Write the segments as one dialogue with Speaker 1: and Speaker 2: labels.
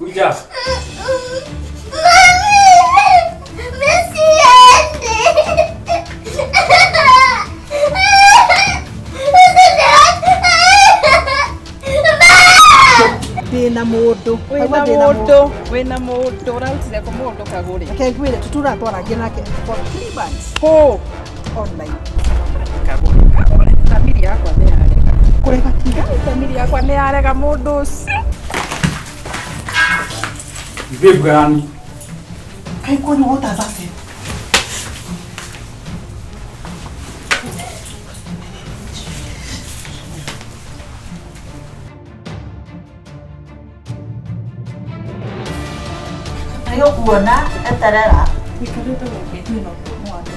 Speaker 1: Kuja.
Speaker 2: Ndĩna mũndũ.
Speaker 3: Wĩna
Speaker 2: Kaigua ndĩna
Speaker 3: mũndũ, wĩna mũndũ, ũrarutire kũ mũndũ kagũre?
Speaker 2: Reke ngwĩre tũtũraga twaragia nake for 3 months
Speaker 3: Kũ?
Speaker 2: Online.
Speaker 3: Kagũre, kagũre. Thamiri yakwa nĩ yarega.
Speaker 2: Kũrega kĩ?
Speaker 3: Thamiri yakwa nĩ yarega mũndũ ũcio.
Speaker 1: Babe gani?
Speaker 2: Kaĩ kwani what has happened?
Speaker 4: Nĩ ũkuona eterera.
Speaker 3: Ũikarĩte gũkũ ithuĩ no kuonwo andũ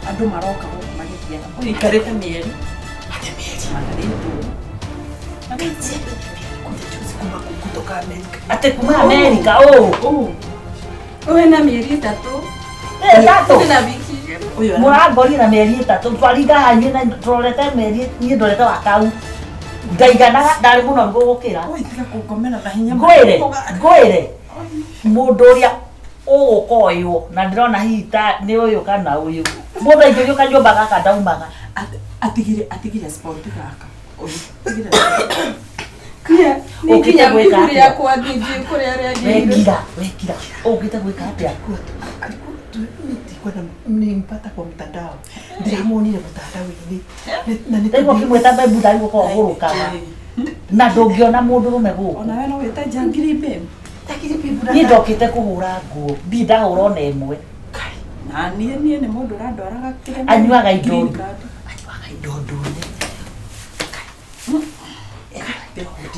Speaker 3: andũ maroka gũkũ magĩthiaga. Ũikarĩte mĩeri.
Speaker 2: Ate mĩeri.
Speaker 3: Matarĩtwo.
Speaker 2: Kuma kutoka Amerika.
Speaker 4: Atĩ kuma Amerika ũũ.
Speaker 3: Ũũ. Wĩna mĩeri 3.
Speaker 4: 3.
Speaker 3: Na wiki 2. Ũyũ
Speaker 4: Mũrangorire na mĩeri 3 twaringaga inyuĩ na tũrorete mĩeri niĩ ndorete wa kau ndaiganaga ndarĩ mũnoru gũgũkĩra.
Speaker 3: Oi, tiga kũngomera na hinya.
Speaker 4: Ngwĩre ngwĩre mũndũ ũrĩa ũgũka ũyũ na ndĩrona hihi ta nĩ ũyũ kana ũyũ mũndũ aingĩrio kanyũmba gaka ndaumaga.
Speaker 3: Atigire atigire sport gaka. Ũyũ atigire.
Speaker 4: Ũkĩte
Speaker 5: Nginya
Speaker 4: gwĩka
Speaker 5: ihu
Speaker 4: atĩa?
Speaker 5: rĩakwa ndingiĩ kũrĩa rĩagĩrĩire.
Speaker 4: Wekira wekira ũkĩte gwĩka atĩa?
Speaker 2: Ndikwenda nilimpata kwa mtandao. Ndĩramuonire mtandao-inĩ. Na nĩ
Speaker 4: Rĩu ũkĩmwĩta babe ndarĩ gũkorwo ũgũrũkaga na ndũngĩona mũndũrũme gũkũ.
Speaker 3: Ona we no wĩte njangiri babe.
Speaker 4: Niĩ ndokĩte kũhũra nguo ndirĩ ndahũra ona ĩmwe.
Speaker 3: Na niĩ niĩ nĩ mũndũ ũrandwaraga kĩrĩa.
Speaker 4: Anyuaga indo
Speaker 3: Green card.
Speaker 4: Anyuaga indo ndune.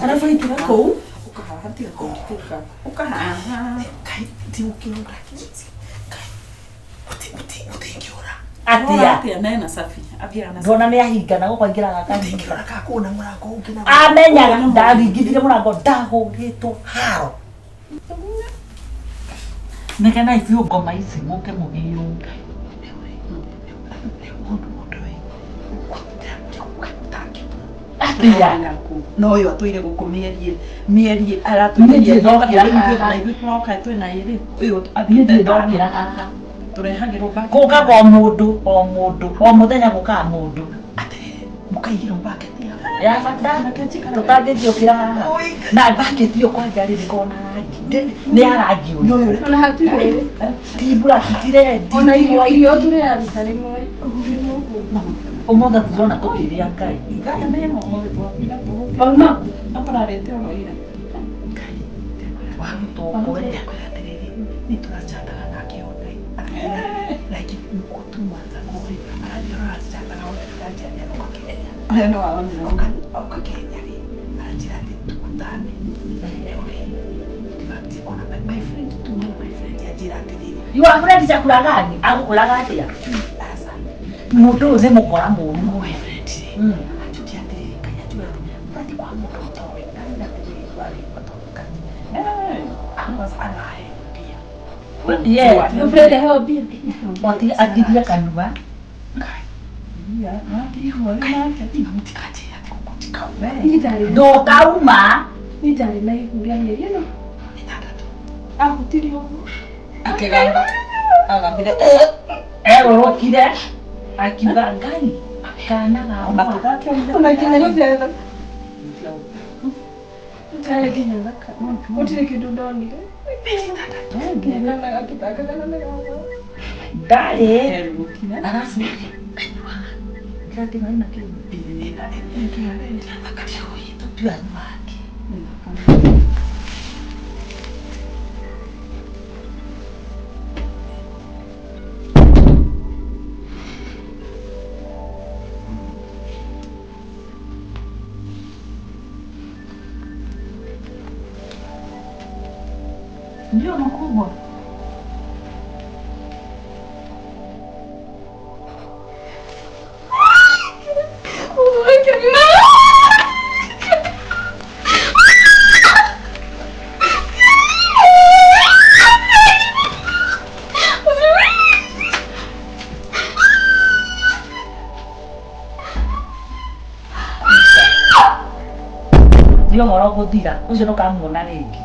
Speaker 3: Arabu aingĩra kũu ũkahaha tiga kũnditũka. Ũkahaha.
Speaker 2: Kai ndigũkĩũra. Kai gũtingĩũra.
Speaker 4: Atĩa?
Speaker 3: Atĩa na ena safi. Athiaga na safi.
Speaker 4: Ndona nĩ ahingana gũkũ aingĩraga akahinga.
Speaker 2: Gũtingĩũra kana kũna mũrango ũngĩ na
Speaker 4: Amenyaga ndaringithirie mũrango ndahũrĩtwo haro. Negenai biũ ngoma ici mũke mũgĩrwo. Atĩa?
Speaker 3: No ũyũ atũire gũkũ mĩeri mĩeri aratũire
Speaker 4: Niĩ ndirĩ ndokĩra haha.
Speaker 3: na ithuĩ tũroka twĩna ĩrĩ. Ũyũ
Speaker 4: Niĩ ndirĩ ndokĩra haha.
Speaker 3: Tũrehagĩrwo bag.
Speaker 4: Gũkaga o mũndũ o mũndũ o mũthenya gũkaga mũndũ.
Speaker 2: Atĩrĩrĩ, mũkaigĩrwo baketi ya
Speaker 4: Ya bata tũtangĩthiũkĩra haha. Na baketi ĩyo kwanja rĩ ndĩkoragwo na rangi. Nĩ ya rangi ũrĩkũ?
Speaker 5: Ona hatirĩ.
Speaker 4: Ti black, ti red,
Speaker 5: Ona
Speaker 4: ti
Speaker 5: irio
Speaker 4: white.
Speaker 5: irio tũrĩaga rita rĩmwe.
Speaker 4: Ũmũthĩ tũrona tũkĩrĩa Ngai.
Speaker 3: Gaya nĩho ũmũthĩ twathira tũgũkĩra.
Speaker 5: Mauma.
Speaker 3: Amararĩte oro ira.
Speaker 4: Warutwo kwe.
Speaker 2: Ndakwĩra atĩrĩrĩ, nĩ tũrachataga nake online. Akĩnjĩra like nĩkuo 2 months ago rĩ, arathiĩ arachataga online aranjĩra nĩ aroka Kenya.
Speaker 3: Ũrĩa nĩ waronire.
Speaker 2: Oka Kenya rĩ, aranjĩra atĩ tukutane. Rĩu rĩ, in fact, ona my friend tu, my friend anjĩra atĩrĩrĩ,
Speaker 4: Your friend chakula gani? Agũkwĩraga atĩa?
Speaker 2: aca,
Speaker 4: Mũndũ ũyũ nĩ mũkora mũru.
Speaker 2: my friend rĩ, anjũria atĩrĩrĩ, Ngai anjũria atĩrĩrĩ, ũrathiĩ kwa mũndũ ũtoĩ, na atĩrĩrĩ, warĩ ũtoĩ. Because anahe mbia.
Speaker 4: Yeah.
Speaker 5: Friend aheo mbia.
Speaker 4: Oti angithie kanua.
Speaker 2: Mũtikanjĩre atĩ gũkũ ndikauma.
Speaker 5: Niĩ ndarĩ
Speaker 4: Ndũkauma.
Speaker 5: niĩ ndarĩ na ihu rĩa mĩeri ĩno.
Speaker 2: 6.
Speaker 5: Ahutirie ũguo.
Speaker 3: Akĩgamba. Agambire.
Speaker 4: Erũrũkire akiuga Ngai kana gakwa.
Speaker 5: Ona nginya gũthiĩ Ndarĩ nginya thakame. Gũtirĩ kĩndũ ndonire. Nginya kana gakĩthaka thakame gakwa.
Speaker 4: Ndarĩ.
Speaker 3: Erũrũkire.
Speaker 4: Arabu anyuaga. Ndĩrathiĩ na kĩu. Tũtue anyuaga. Ndio makubwa. Nĩ ũhoro gũthira ũcio ndũkamuona rĩngĩ.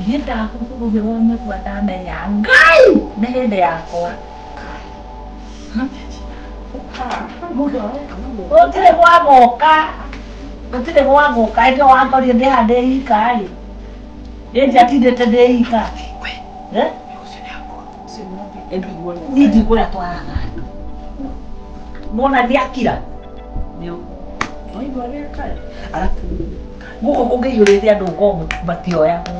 Speaker 4: Niĩ ndakũrũgĩrwo nĩguo ndamenya Ngai nĩ hĩndĩ yakwa. Gũtirĩ gwagoka, gũtirĩ gwagoka. Hĩndĩ ĩyo wankorire ndĩ haha ndĩ ika rĩ, ĩ ndiatindĩte ndĩ ika. Eh? Niĩ ndikũrĩa twaraga andũ. Mona ndiakira.
Speaker 2: Waigua ũrĩa kaya? Arabu
Speaker 4: Gũkũ kũngĩiyũrĩte andũ ngombo matioyagwo.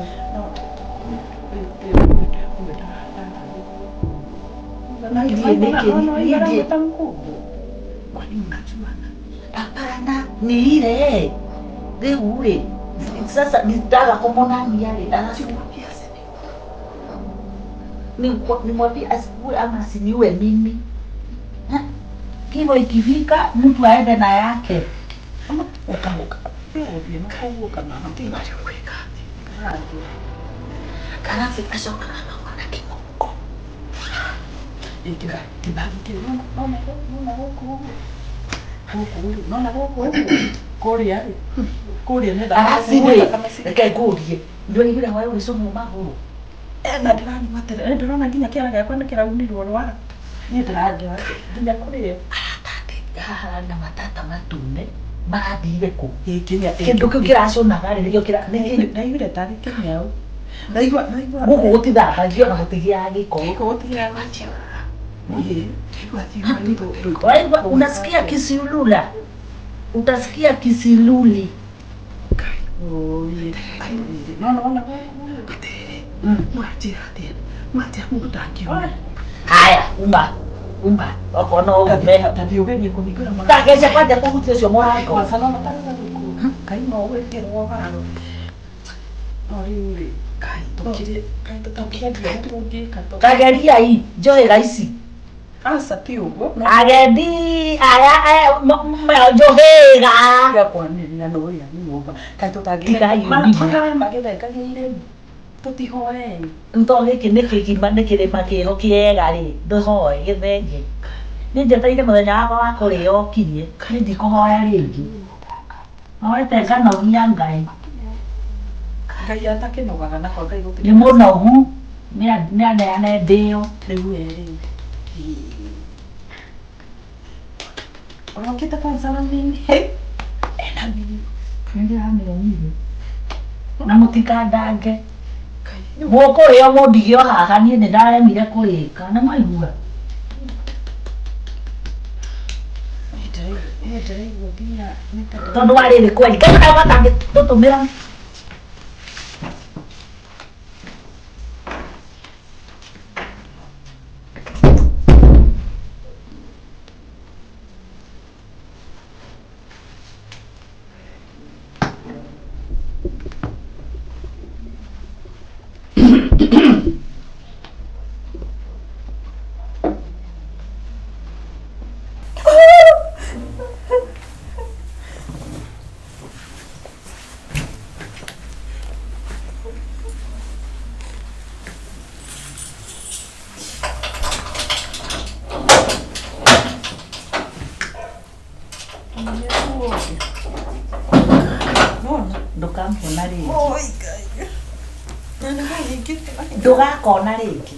Speaker 4: Hapana, ni ile rĩu rĩ sasa nitaga kũmonania rĩ alafu nimwambie asikue ama asiniue mimi. Ha? Kifo ikifika mtu aende na yake. Karathi acokaga agakora kĩng'ũngũ. Arabu rĩ, reke ngũrie, ndũraiguire hwaĩ ũgĩcũnwo magũrũ?
Speaker 2: Na ndĩranyua atĩrĩ, ndĩrona nginya kĩara gĩakwa nĩ kĩraunirwo rwara. Niĩ ndĩranjĩra nginya kũrĩa.
Speaker 4: Arata haha na matata matune marathire kũ?
Speaker 2: Nginya
Speaker 4: Kĩndũ kĩu kĩracũnaga rĩ, nĩkĩo kĩra nĩkĩ
Speaker 2: Ndaiguire tarĩ kĩnyau. Ndaigua ndaigua
Speaker 4: gũkũ gũtithambagio na gũtigĩaga gĩko.
Speaker 2: gũkũ gũtigĩaga
Speaker 4: Waigua, unasikia kisilula, utasikia kisiluli. Haya, uma uma, okorwo no ume tageria kwanja kũhutia ũcio mũrango. Kageriai njohĩga ici.
Speaker 2: Aca ti ũguo
Speaker 4: Agendi aya aya njohĩga.
Speaker 2: Gakwanĩrĩra na ũrĩa nyũmba kaĩ
Speaker 4: Tigai ũrimũ.
Speaker 2: tũtangĩmakae magĩthengagĩire tũtihoei.
Speaker 4: Nto gĩkĩ nĩ kĩgima nĩ kĩrĩma kĩho kĩega rĩ, ndũhoe gĩthenge. Niĩ njetereire mũthenya wakwa wa kũrĩo ũkinye, niĩ ndikũhoya rĩngĩ. Hoete nganogia Ngai.
Speaker 2: Ngai atakĩnogaga nakwa Ngai gũtirĩ.
Speaker 4: Nĩ mũnogu, nĩ aneane ndĩo.
Speaker 2: Rĩu we rĩ ũrokĩte kwanza na mimi ena mimi.
Speaker 4: Nĩndĩramĩonire. Na mũtikandange. Mũkũrĩo mũndige o haha niĩ nĩndaremire kũrĩka. Nĩ mwaigua?
Speaker 2: Ndĩraigua nginya nĩ ta
Speaker 4: Tondũ wa rĩrĩ kweli, Ngai nao matangĩtũtũmĩra. Ndũkamona rĩngĩ. Ndũgakona rĩngĩ.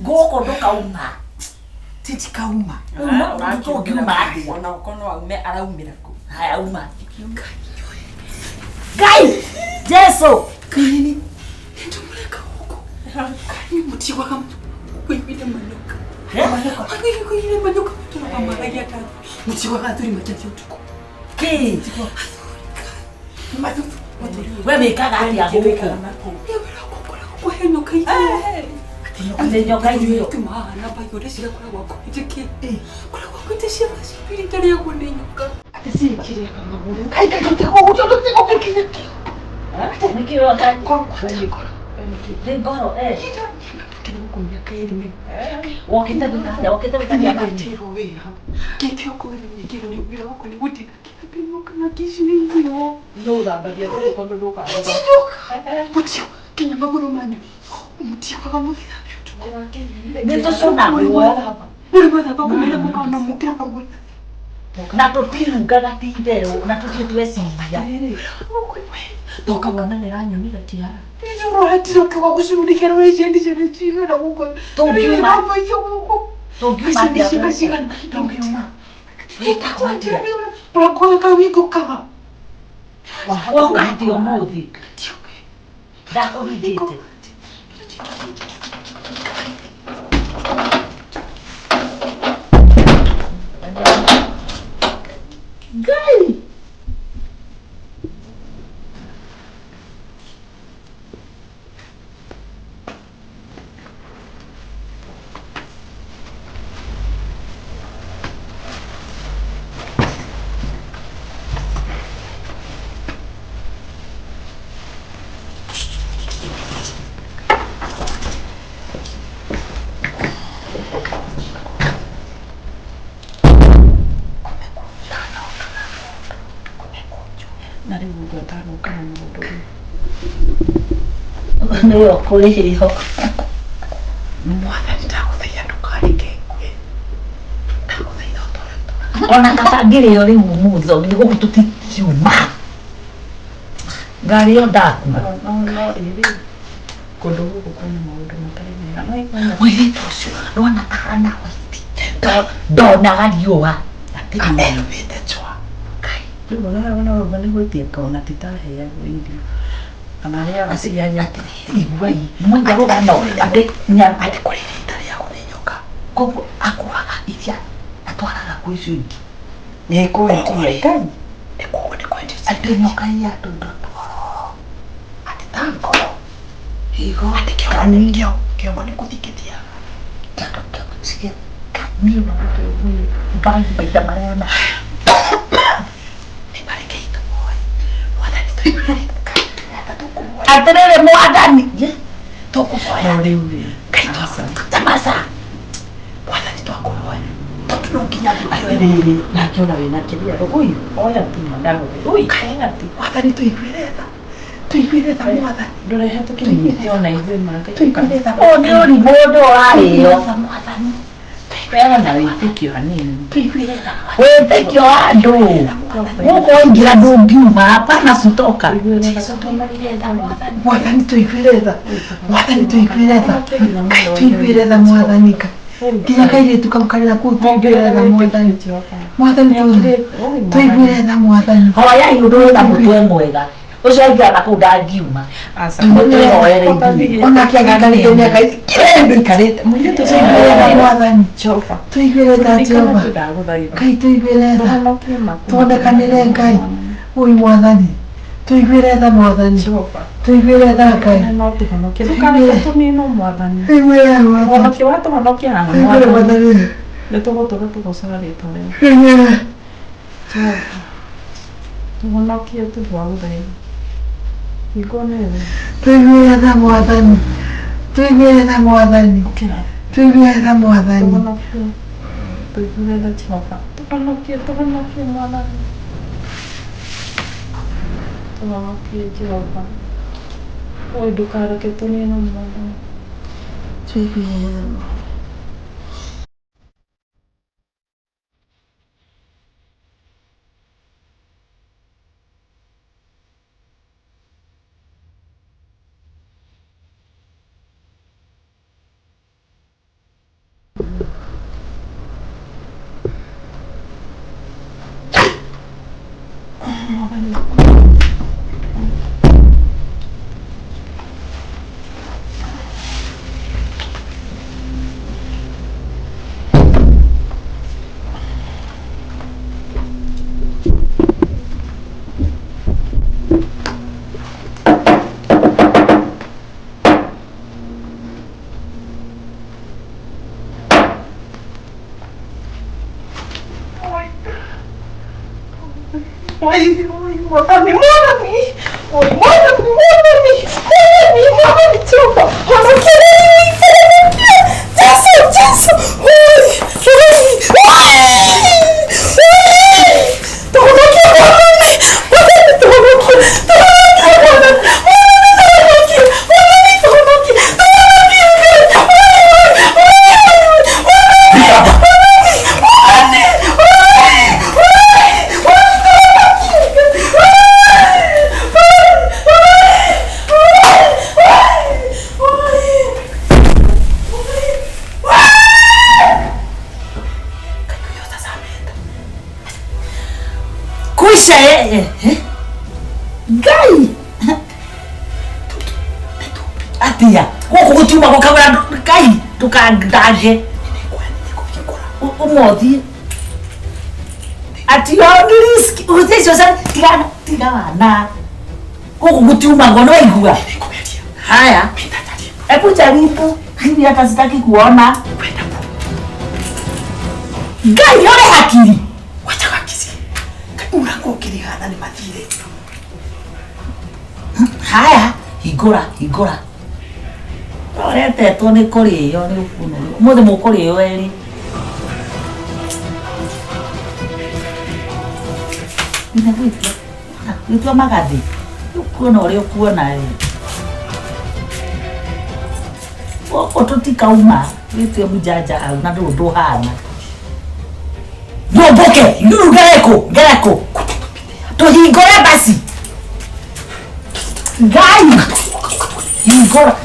Speaker 4: Gũkũ ndũkauma.
Speaker 3: Titikauma.
Speaker 4: Uma tũngiuma atĩa?
Speaker 3: Ona okorwo no aume araumĩra kũ.
Speaker 4: Haya uma. Ngai! Jesu!
Speaker 3: Nini? Nĩndĩmũreka gũkũ. Kaĩ mũtigwaga kũiguire manyoka.
Speaker 4: Eh?
Speaker 3: Kũiguire manyoka tũrũgamaragia ta mũtigwaga athuri matathi ũtukũ.
Speaker 4: Kĩ? We wĩkaga atĩa gũkũ?
Speaker 3: Kũhe nyoka irio.
Speaker 4: Atĩ nyoka irio.
Speaker 3: Tumaha namba irio cigakoragwo akuĩte kĩ? Koragwo akuĩte ciana ciaku iria itarĩagwo nĩ nyoka.
Speaker 4: Nĩkĩ ũroka? Nĩ ngoro, eh.
Speaker 5: Gũkũ mĩaka ĩrĩ
Speaker 4: Wokĩte gwĩka atĩa? Wokĩte gwĩka atĩa?
Speaker 5: Nĩngatirwo wĩra ngĩkĩo kũgeria nĩ wĩra wakwa nĩ gũtinda kĩambia nyoka na kici nĩ irio.
Speaker 2: Nũthambagia tũgũkorwo ndũkaroga.
Speaker 5: Mũtio nginya magũrũ manyu mũtiagaga mũgĩthambia ũtukũ.
Speaker 4: Nĩ tũcũnagwo.
Speaker 5: Mũrĩ mwathamba kũmĩra mũkaona mũkĩraga mwena.
Speaker 4: Na tũtirungaga ti itherũ na tũtirĩ tweciria.
Speaker 3: Toka wona nĩ ranyonire kĩara.
Speaker 4: Tũngiuma tũngiuma atĩa gũkũ?
Speaker 2: Tũngiuma.
Speaker 4: Wĩtagwo atĩa? Woka atĩa ũmũthĩ? Ndakũhingĩte. Ngai!
Speaker 3: Na rĩu ũguo ndanoka na mũndũ rĩ.
Speaker 4: Nĩwe ũkũrĩhĩo.
Speaker 2: Mwathani ndagũthaitha ndũkareke ngue. Ndagũthaitha ũtũre ũtũre.
Speaker 4: Ona kaba ngĩrĩo rĩu ũmũthĩ nĩ gũkũ tũtikiuma. Ngarĩo ndakua.
Speaker 3: No no rĩrĩ kũndũ gũkũ kwĩna maũndũ matarĩ mega. No igua
Speaker 4: Mũirĩtu ũcio nĩwona ahana white. Ndonaga riũa.
Speaker 2: Erubĩte njũa.
Speaker 3: Rĩu ona ona ũguo nĩ gwĩtia ona ti ta aheagwo irio. Kana arĩaga cia nyeki.
Speaker 4: Iguai mwaigua rũgano atĩ
Speaker 2: Atĩ kũrĩ rita rĩagwo nĩ nyoka.
Speaker 4: koguo akuaga iria atwaraga kwĩ icio ingĩ.
Speaker 3: Nĩ kwendia. Ngai.
Speaker 2: Nĩ koguo nĩ kwendio
Speaker 4: Atĩ nyoka iya tũindo twororo.
Speaker 2: Atĩ ta ngoro. Higo. Atĩ kĩongo kĩongo nĩ kũthikĩtia.
Speaker 4: Niĩ no mbai maita marĩa na
Speaker 2: Nĩ marekei tũhoe. Mwathani tũiguĩre tha tũkũhoya.
Speaker 4: Atĩrĩrĩ mwathani.
Speaker 2: Tũkũhoya.
Speaker 3: No rĩu rĩ.
Speaker 2: Ngai
Speaker 4: Tamaca.
Speaker 2: Mwathani twakũhoya. Tondũ no nginya
Speaker 3: Atĩrĩrĩ nake ona wĩna kĩrĩa ũi oya tu ndagũthaitha. Ũi oya tu.
Speaker 2: Mwathani tũiguĩre tha. Tũiguĩre tha mwathani.
Speaker 3: Ndũrehe tũkĩnyite ona ithuĩ ma Ngai.
Speaker 2: Tũiguĩre tha.
Speaker 4: Ũyũ nĩ ũrimũ ũndũ ũrarĩo.
Speaker 2: Tha mwathani.
Speaker 3: Peana na wĩtĩkio hanini.
Speaker 2: Tũiguĩre tha.
Speaker 4: Wĩtĩkio wa andũ. Gũkũ waingĩra ndũngiuma hapana kutoka.
Speaker 2: Mwathani tũiguĩre tha. Mwathani tũiguĩre tha. Ngai tũiguĩre tha mwathani. Nginya kairĩtu kau karĩ na kũu tũiguĩre tha mwathani. Mwathani tũiguĩre tha mwathani.
Speaker 4: Hoyai ũndũ wĩna mũtwe mwega. Ũcio aingĩra na kũu ndangiuma. Mũtwĩhoere ithuĩ.
Speaker 2: Onake angĩikarĩte mĩaka kĩrĩa
Speaker 3: Ikarĩte mũirĩtu ũcio
Speaker 2: Tũiguĩre tha mwathani.
Speaker 3: Jehova.
Speaker 2: Tũiguĩre tha Jehova.
Speaker 3: Ndagũthaitha.
Speaker 2: Ngai tũiguĩre tha.
Speaker 3: Tũhonokie maku.
Speaker 2: Tuonekanĩre Ngai. Ũi mwathani. Tũiguĩre tha mwathani.
Speaker 3: Jehova.
Speaker 2: Tũiguĩre tha Ngai.
Speaker 3: No tũhonokie. Ndũkareke tũninwo mwathani.
Speaker 2: Tũiguĩre tha mwathani.
Speaker 3: Ũhonokie watũhonokia haha
Speaker 2: Tũiguĩre
Speaker 3: mwathani.
Speaker 2: mwathani.
Speaker 3: Nĩ tũgũtũra tũgoocaga rĩtwa rĩaku.
Speaker 2: Tũiguĩre.
Speaker 3: Tũhonokie tũgũthaitha. Hingo nĩwe.
Speaker 2: Tũiguĩre tha mwathani. Tũiguĩre tha mwathani.
Speaker 3: Ũkĩra.
Speaker 2: Tũiguĩre tha mwathani.
Speaker 3: Tũhonokie. Tũiguĩre tha Jehova. Tũhonokie, tũhonokie mwathani. Tũhonokie Jehova. Oi ndũkareke tũninwo mwathani.
Speaker 2: Tũiguĩre tha mwathani.
Speaker 3: Mwathani, mwathani, oi mwathani, mwathani, mwathani, mwathani, Jehova, honokia, honokia, Jesu, Jesu, oi, oi, oi, oi, tuhonokie mwathani, mwathani, tuhonokie, tuhonokie, mwathani, mwathani, tuhonokie, mwathani, tuhonokie, tuhonokie, oi, oi, oi, oi, mwathani, mwathani, mwathani, oi, oi.
Speaker 4: Acha eh. Ngai. Atia. Gũkũ gũtiuma gũkagũra Ngai ndũkandange. Ũmũthĩ. Ati risk. Ũthĩcio tigana tigana. Gũkũ gũtiumagwo no igua. Haya. Hebu jaribu. Mimi hata sitaki kuona. Ngai ore hakiri.
Speaker 2: Wacha gakici. Mũrango ũkĩrĩhana nĩ mathire.
Speaker 4: Haya, hingũra, hingũra. Ũretetwo nĩ kũrĩo nĩ ũkũnũrwo. Ũmũthĩ mũkũrĩo erĩ. Nginya gwĩtua. Gwĩtua magathĩ. Ũkuona ũrĩa ũkuona ĩ. Gũkũ tũtikauma. Wĩtue mũjanja hau na ndũrĩ ũndũ ũhana. Nyũmbũke, rĩu ngerekũ, ngerekũ. Tũhingũre basi. Ngai. Hingũra.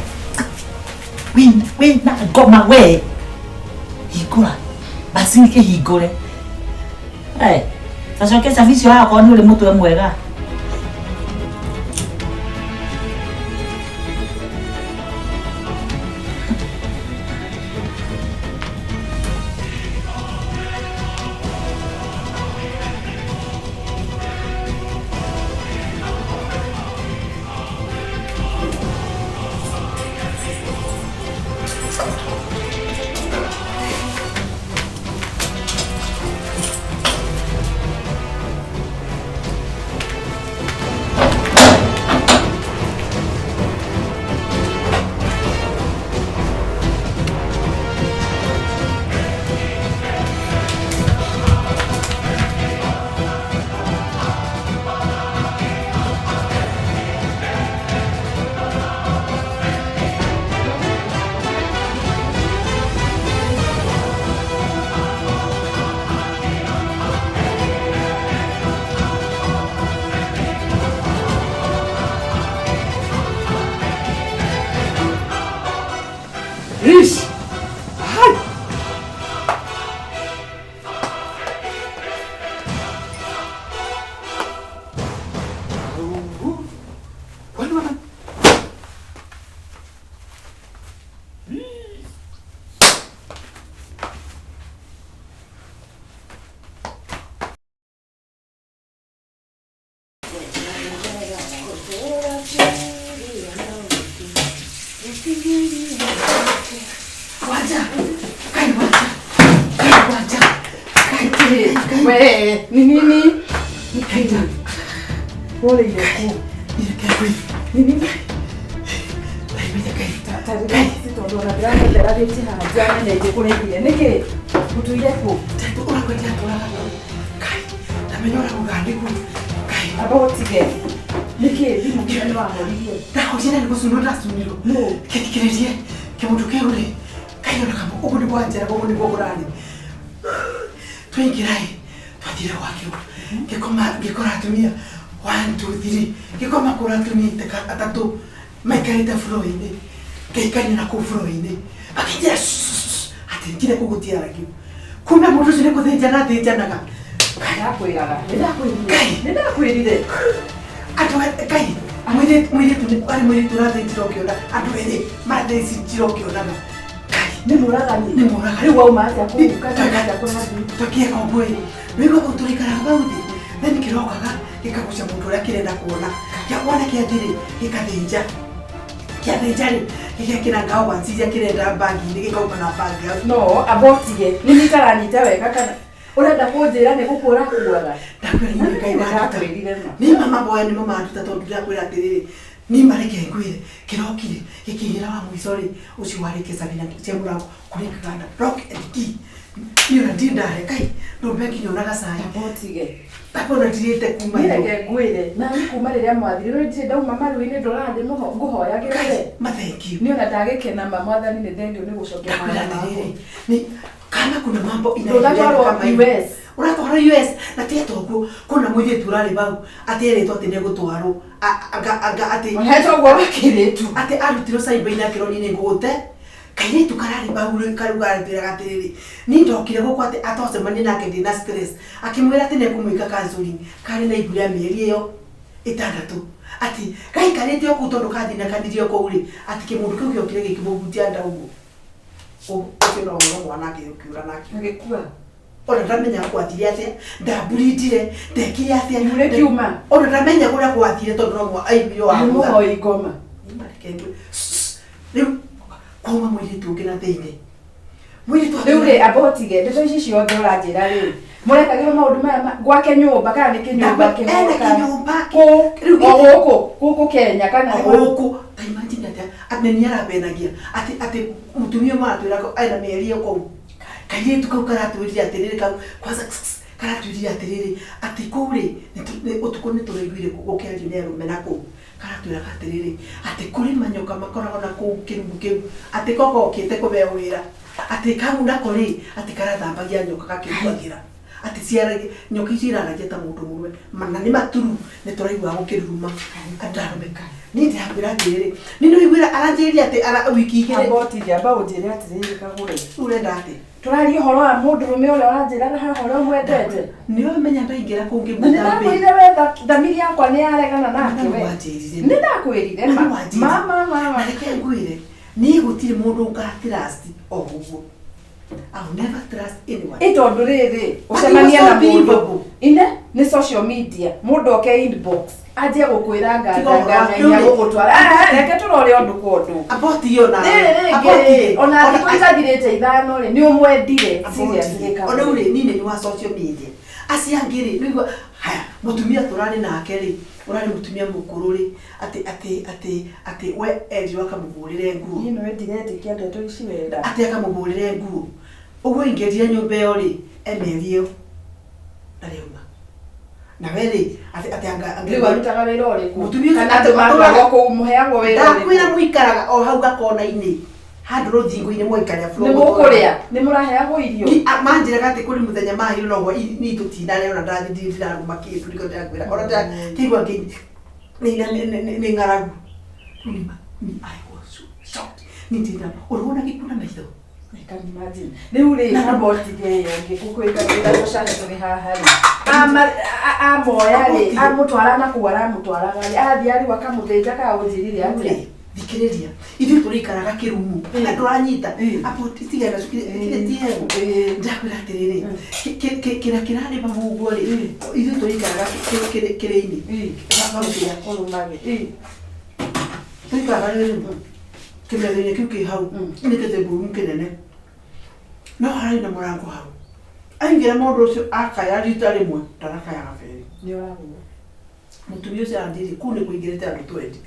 Speaker 4: Wĩna ngoma we. Hingũra. Basi kĩhingũre. Eh, tacokia cabi icio haha okorwo nĩ ũrĩ mũtwe mwega.
Speaker 1: Ish! Hai! Kwani wana
Speaker 2: Wacha. Kai wacha. Kai wacha. Kai kai.
Speaker 3: We, ni nini? Pole
Speaker 2: Kai.
Speaker 3: ile
Speaker 2: Kai.
Speaker 3: Ni nini?
Speaker 2: Kai.
Speaker 3: Kai. Tondũ ona ndĩramũtherathĩtie haha ndiamenyeire kũraigire nĩkĩ ũtũire kũ
Speaker 2: Tatu ũrakwenda tũraga. Kai. Ndamenya ũrauga nĩguo. Kai.
Speaker 3: amba ũtige nĩkĩ thimũ kĩrĩa nĩ wahoririe
Speaker 2: Ndahũrire nĩ gũcunwo ndacunirwo.
Speaker 3: nũ
Speaker 2: Kĩthikĩrĩrie kĩmũndũ kĩu rĩ. Kai ona kama ũguo nĩguo anjĩraga ũguo nĩguo kũrarĩ. Twaingĩra ĩ twathire gwakĩo. Ngĩkoma ngĩkora atumia 1 2 3 ngĩkoma kũra atumia atatũ maikarĩte floor-inĩ. Ngĩikaria na kũu floor-inĩ. Makĩnjĩra atĩ njire kũu gũtiaragio. Kumbe mũndũ ũcio nĩ gũthĩnjana athĩnjanaga.
Speaker 3: Ndakwĩraga
Speaker 2: Kai.
Speaker 3: nĩ ndakwĩrire
Speaker 2: Andũ Kai mũirĩtu arĩ mũirĩtu ũrathĩnjira ũkĩona andũ erĩ marathĩnjira ũkĩonaga. Kai
Speaker 3: nĩ mũragani
Speaker 2: nĩ mũragani.
Speaker 3: Rĩu wauma atĩa kũu kana atĩa kũrathiĩ
Speaker 2: Twakinya ũguo ĩ wĩigua kũu tũraikaraga hau thĩ then kĩrokaga gĩkagucia mũndũ ũrĩa kĩrenda kuona kĩakuona kĩathĩ rĩ gĩkathĩnja kĩathĩnja rĩ gĩgekĩra ngao once iria kĩrenda bagi-inĩ gĩkauma na bagi hau.
Speaker 3: No amba ũtige nĩ niĩ itaranyita wega kana ũrenda kũnjĩra nĩ gũkua ũrakuaga
Speaker 2: Ndakwĩra inyuĩ Ngai wanduta.
Speaker 3: Ndakwĩrire ma.
Speaker 2: Nĩ ma maboya nĩmo manduta tondũ ndĩrakwĩra atĩrĩrĩ niĩ mareke ngwĩre kĩrokire gĩkĩhĩra wa mũico rĩ ũcio warĩkia cabi na cia mũrango kũrĩkaga na lock and key niĩ ona ndirĩ ndare kai ndũmbe nginya ona gacai
Speaker 3: Amba ũtige
Speaker 2: ndakona ndirĩte kuma
Speaker 3: Niĩ
Speaker 2: igũrũ.
Speaker 3: reke ngwĩre nani kuma rĩrĩa mwathire rĩu ndirĩ ndauma maru-inĩ ndũrathiĩ ngũhoyagĩra
Speaker 2: Kai
Speaker 3: we
Speaker 2: ma thank you
Speaker 3: niĩ ona ndagĩkena ma mwathani nĩ thengio nĩ gũcokia
Speaker 2: ndakwĩra
Speaker 3: mahoya makwa.
Speaker 2: atĩrĩrĩ nĩ kana kuna mambo inaendelea
Speaker 3: Ndũgatwarwo
Speaker 2: kama hivi.
Speaker 3: US.
Speaker 2: Ũratwarwo US na tiga toguo kuna mũirĩtu ũrarĩ bau atĩ erĩtwo atĩ nĩegũtwarwo anga atĩ
Speaker 3: Ũhetwo guo wa kĩirĩtu
Speaker 2: atĩ arutirwo cyber-inĩ akĩrwo niĩ nĩngũgũte Kairĩtu kararĩ bau rĩ kau karatwĩraga atĩrĩrĩ, niĩ ndokire gũkũ atĩ atocemania nake ndĩna stress, akĩmwĩra atĩ nĩekũmwĩka counseling, karĩ na ihu rĩa mĩeri ĩyo ĩtandatũ, atĩ gaikarĩte o kũu tondũ kathinĩkanirie o kũu rĩ, atĩ kĩmũndũ kĩu gĩokire gĩkĩmũhutia nda ũguo. Ũcio no ũhoro mwana akĩũra nake.
Speaker 3: Agĩkua.
Speaker 2: Ona ndamenya gwathire atĩa, ndamburindire, ndekire atĩa.
Speaker 3: Ihu rĩkiuma.
Speaker 2: Ona ndamenya kũrĩa gwathire tondũ no mwa aiguire wa
Speaker 3: Nĩ
Speaker 2: thutha.
Speaker 3: mũhoi ngoma.
Speaker 2: Rĩu kwauma mũirĩtu ũngĩ na thĩinĩ. Mũirĩtu
Speaker 3: Rĩu rĩ amba ũtige ndeto ici ciothe ũranjĩra rĩ mũrekagĩrwo maũndũ maya gwake nyũmba kana nĩ kĩnyũmba
Speaker 2: Ena kĩnyũmba.
Speaker 3: Kũ?
Speaker 2: Rĩu
Speaker 3: O gũkũ gũkũ Kenya kana
Speaker 2: o gũkũ ta imagine atĩa atĩ nĩ arabenagia atĩ atĩ mũtumia ũmwe aratwĩra ena mĩeri ĩyo kũu kairĩtu kau karatwĩrire atĩrĩrĩ kau kwanza karatwĩrire atĩrĩrĩ atĩ kũu rĩ ũtukũ nĩ tũraiguire gũkĩario nĩ arũme na kũu karatwĩraga atĩrĩrĩ atĩ kũrĩ manyoka makoragwo na kũu kĩrumu kĩu atĩ ko gokĩte kũheo wĩra atĩ kau nako rĩ atĩ karathambagia nyoka gakĩrugagĩra atĩ ciaragia nyoka icio iraragia ta mũndũ mũrũme mana nĩ maturu nĩ tũraiguaga gũkĩruruma andarũme niĩ ndĩrakwĩra atĩrĩrĩ niĩ nĩ ũiguĩra aranjĩrĩria atĩ ara wiki igĩrĩ
Speaker 3: Amba ũtige amba ũnjĩre atĩrĩrĩ kagũre.
Speaker 2: Rĩu ũrenda atĩ
Speaker 3: Tũraria ũhoro wa mũndũrũme ũrĩa ũranjĩraga haha ũrĩa ũmwendete.
Speaker 2: nĩ ũramenya ndaingĩra kũu
Speaker 3: Na nĩ ndakwĩrire
Speaker 2: ngĩmũthambĩria
Speaker 3: we thamiri yakwa nĩ yaregana nake we.
Speaker 2: wanjĩrire
Speaker 3: Nĩ ndakwĩrire ma.
Speaker 2: Nĩ
Speaker 3: Ma ma ma ma.
Speaker 2: Na reke ngwĩre niĩ gũtirĩ mũndũ ngatrust o ũguo I'll never trust anyone.
Speaker 3: Ĩ tondũ rĩrĩ
Speaker 2: But
Speaker 3: ũcemanie
Speaker 2: he was
Speaker 3: na
Speaker 2: so
Speaker 3: mũndũ
Speaker 2: believable.
Speaker 3: ine nĩ social media mũndũ oke inbox anjie gũkwĩra
Speaker 2: Tiga ũhoro wa
Speaker 3: ngangangania
Speaker 2: kĩũria.
Speaker 3: gũgũtwara Ah, reke tũrore ũndũ kwa ũndũ
Speaker 2: Aboti yo na
Speaker 3: rĩrĩ rĩngĩ ona thikũ itathirĩte ithano rĩ nĩ ũmwendire seriously
Speaker 2: ona rĩu rĩ niĩ nĩ wa social media acio angĩ rĩ nĩguo haya mũtumia tũrarĩ nake rĩ ũrarĩ mũtumia mũkũrũ rĩ atĩ atĩ atĩ atĩ we erirwo akamũhũrĩre nguo
Speaker 3: Niĩ nĩwe ndiretĩkia ndeto ici wenda
Speaker 2: atĩ akamũhũrĩre nguo ũguo ingĩrire nyũmba ĩyo rĩ emeri ĩyo ndarĩ auma na we rĩ atĩ atĩ anga
Speaker 3: rĩu arutaga wĩra ũrĩkũ
Speaker 2: Mũtumia ũcio
Speaker 3: kana
Speaker 2: atĩ
Speaker 3: andũ matwaragwo kũu mũheagwo wĩra
Speaker 2: ndakwĩra
Speaker 3: ũrĩkũ
Speaker 2: mũikaraga o hau gakona-inĩ handũ rũthingo-inĩ mwaikaria
Speaker 3: nĩ mũkũrĩa nĩ mũraheagwo irio
Speaker 2: manjĩraga atĩ kũrĩ mũthenya mahirwo noguo niĩ tũtinarĩa ona ndathi ndirĩ ndirarũma kĩndũ nĩkĩo ndĩrakwĩra ona ndĩraigua nĩ ng'aragu. Rĩu nĩ ma- I was so shocked. Niĩ ndĩna ũrona gĩkuũ na maitho.
Speaker 3: I can imagine. Rĩu rĩ
Speaker 2: Na-
Speaker 3: amba ũtige ĩyo ĩngĩ gũkwĩkagĩra tũcane tũrĩ haha rĩ amoya rĩ amũtwara na kũu aramũtwaraga rĩ athiĩ arĩu akamũthĩnja kana ũnjĩrire atĩa
Speaker 2: Rĩ, thikĩrĩria ithuĩ tũrĩikaraga kĩrumu na ndũranyita
Speaker 3: Mm.
Speaker 2: apo tigana tigana tiego
Speaker 3: Mm.
Speaker 2: ndakwĩra atĩrĩrĩ kĩrĩa kĩrarĩ bau ũguo rĩ ithuĩ tũrĩikaraga kĩrĩ-inĩ bau kĩrĩa
Speaker 3: ũrũmage
Speaker 2: tũikaraga rĩrĩ kĩmetho-inĩ kĩu kĩ hau nĩ gĩtĩngũrũ kĩnene no hararĩ na mũrango hau aingĩra mũndũ ũcio akaya rita rĩmwe ndarakayaga berĩ
Speaker 3: nĩ oragwo
Speaker 2: mũtumia ũcio aranjĩrire kũu nĩ kũingĩrĩte andũ twendi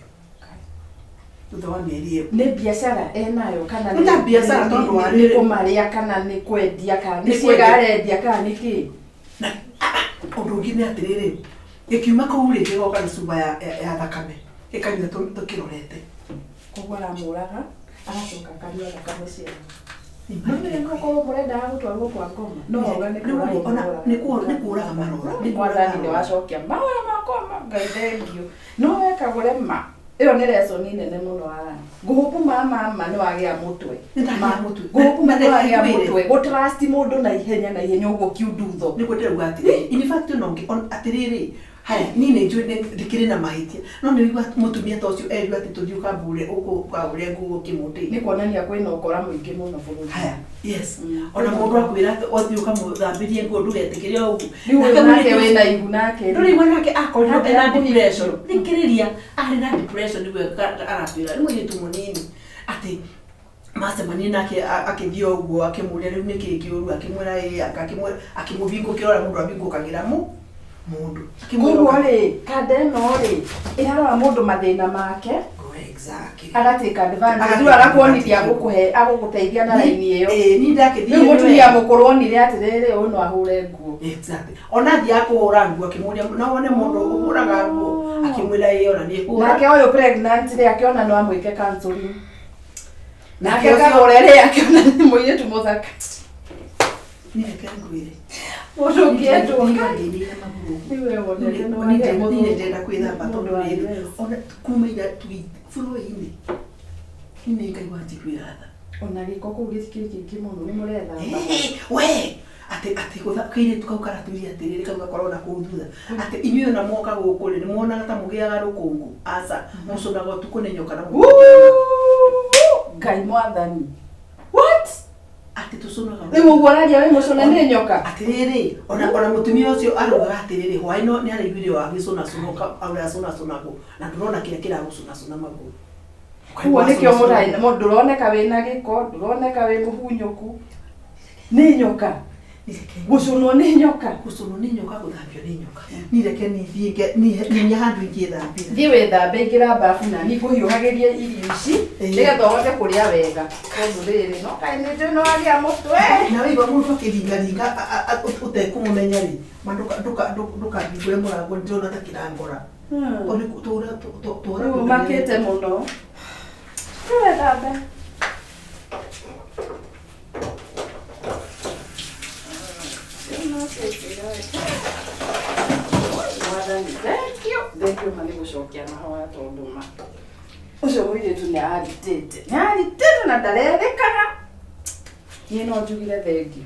Speaker 2: thutha wa mĩeri ĩyo
Speaker 3: nĩ biacara enayo kana
Speaker 2: Nĩ ta biacara tondũ wa
Speaker 3: nĩ
Speaker 2: rĩrĩ.
Speaker 3: kũmarĩa kana nĩ kwendia kana nĩ
Speaker 2: Nĩ
Speaker 3: ciĩga
Speaker 2: kwendia.
Speaker 3: arendia kana nĩ kĩ
Speaker 2: na ũndũ ũngĩ nĩ atĩrĩrĩ gĩkiuma kũu rĩ gĩgoka na cuba ya thakame gĩkanyua tũkĩrorete
Speaker 3: koguo aramũraga agacoka akanyua thakame ciao no nĩ gũkorwo mũrendaga gũtwarwo kwa ngoma no wauga nĩ
Speaker 2: Rĩu rĩ, ona nĩ nĩ kũraga marora nĩ kũraga
Speaker 3: mwathani nĩ
Speaker 2: marora.
Speaker 3: wacokia mahoya makwa ma ngai thengio no wekagũre ma ĩyo nĩ lesson nene mũno ara ngũhũpu ma mama nĩ wagĩa mũtwe
Speaker 2: Nĩ ndagĩa
Speaker 3: Ma-
Speaker 2: mũtwe.
Speaker 3: ngũhũpu ma
Speaker 2: Na
Speaker 3: nĩ wagĩa
Speaker 2: ndĩkwĩre.
Speaker 3: mũtwe gũtrust mũndũ na ihenya na ihenya ũguo kiundutho
Speaker 2: nĩguo ndĩrauga atĩrĩrĩ in fact ona ũngĩ atĩrĩrĩ haya niĩ nĩ njũĩ ndĩkĩrĩ na mahĩtia no nĩ ũigua mũtumia ta ũcio erirwo atĩ tũthiĩ ũkambũre ũkagũre nguo kĩmũndĩ
Speaker 3: nĩ kuonania kwĩna ũkora mũingĩ mũno bũrũri
Speaker 2: haya yes ona mũndũ akwĩra atĩ ũthiĩ ũkamũthambĩrie nguo ndũgetĩkĩre o ũguo
Speaker 3: rĩu ũyũ
Speaker 2: Nake
Speaker 3: nake
Speaker 2: mũirĩtu
Speaker 3: wĩna ihu nake
Speaker 2: ndũraigua nake akorirwo
Speaker 3: Nake
Speaker 2: ena
Speaker 3: akũhingio.
Speaker 2: depression thikĩrĩria arĩ na depression nĩguo aratwĩra nĩ mũirĩtu mũnini atĩ macemanie nake akĩthiĩ o ũguo akĩmũria rĩu nĩkĩĩ kĩũru akĩmwĩra ĩĩ anga akĩmwĩra akĩmũhingũkĩra ũrĩa mũndũ ahingũkagĩra mũndũ Akĩmwĩra
Speaker 3: koguo rĩ kanda ĩno rĩ ĩrarora mũndũ mathĩna make
Speaker 2: Exactly.
Speaker 3: agatake advantage
Speaker 2: Agatake
Speaker 3: rĩu agakuonithia
Speaker 2: advantage.
Speaker 3: agũkũhe agũgũteithia na raini ĩyo
Speaker 2: Ĩĩ, niĩ ndakĩthiĩ
Speaker 3: rĩu mũtumia mũkũrũ onire atĩrĩrĩ ũyũ no ahũre nguo
Speaker 2: Exactly. Ona athiaga kũhũra nguo akĩmũria no wone mũndũ ũhũraga nguo akĩmwĩra ĩĩ ona niĩ hũra.
Speaker 3: nake ũyũ pregnant rĩ akĩona no amwĩke counseling
Speaker 2: Nake
Speaker 3: nake
Speaker 2: ũcio-
Speaker 3: kagũre rĩ akĩona nĩ mũirĩtu mũthaka
Speaker 2: Niĩ reke ngwĩre.
Speaker 3: mũndũ ũngĩendwo
Speaker 2: Nĩngĩnina magũrũ.
Speaker 3: nĩwe wonete nĩ
Speaker 2: Niĩ
Speaker 3: wagĩa
Speaker 2: niĩ ndĩrenda kwĩthamba
Speaker 3: mũndũ
Speaker 2: tondũ
Speaker 3: wa
Speaker 2: rĩrĩ
Speaker 3: dress.
Speaker 2: ona kuma ira bũrũri-inĩ niĩ nĩ ngaigua njiguĩra tha.
Speaker 3: Ona gĩko kũu gĩtikĩrĩ kĩingĩ mũno nĩ mũrethamba.
Speaker 2: We atĩ atĩ kairĩtu kau karatwĩria atĩrĩrĩ kau gakorwo na kũu thutha atĩ inyuĩ ona mwoka gũkũ rĩ nĩmuonaga ta mũgĩaga rũkũngũ aca mũcũnaga ũtukũ nĩ nyoka na mũgĩaga.
Speaker 3: Ngai mwathani. What?
Speaker 2: Atĩ tũcũnaga
Speaker 3: Rĩu ũguo ũraria wĩ mũcũne nĩ nyoka?
Speaker 2: Atĩrĩrĩ, ona mũtumia ũcio araugaga atĩrĩrĩ hwaĩ no nĩ araiguire o agĩcũnacũna ũrĩa acũnacũnagwo na ndũrona kĩrĩa kĩragũcũnacũna magũrũ.
Speaker 3: Ũguo nĩkĩo mũraĩ ndũroneka wĩna gĩko, ndũroneka wĩ mũhunyũku. Nĩ nyoka. Gũcũnwo nĩ nyoka.
Speaker 2: Gũcũnwo nĩ nyoka, gũthambio nĩ nyoka. Niĩ reke niĩ thiĩ nyonie handũ ingĩthambĩra.
Speaker 3: Thiĩ wĩthambe, ingĩra bafu na niĩ ngũhiũhagĩrie irio ici nĩgetha ũhote kũrĩa wega. Tondũ rĩrĩ no kaĩ nĩ njũĩ nĩ wagĩa mũtwe.
Speaker 2: Na waigua mũndũ akĩringaringa ũtekũmũmenya rĩ, ma ndũkahingũre mũrango ndĩrona ta kĩrangora. Tondũ tũra tũra
Speaker 3: Rĩu ũmakĩte mũno. Thiĩ wĩthambe. Mwathani, thank you. Thank you ma nĩ gũcokia mahoya tondũ ma ũcio mũirĩtu nĩ aritĩte na ndarerĩkana. Niĩ no njugire thengiũ.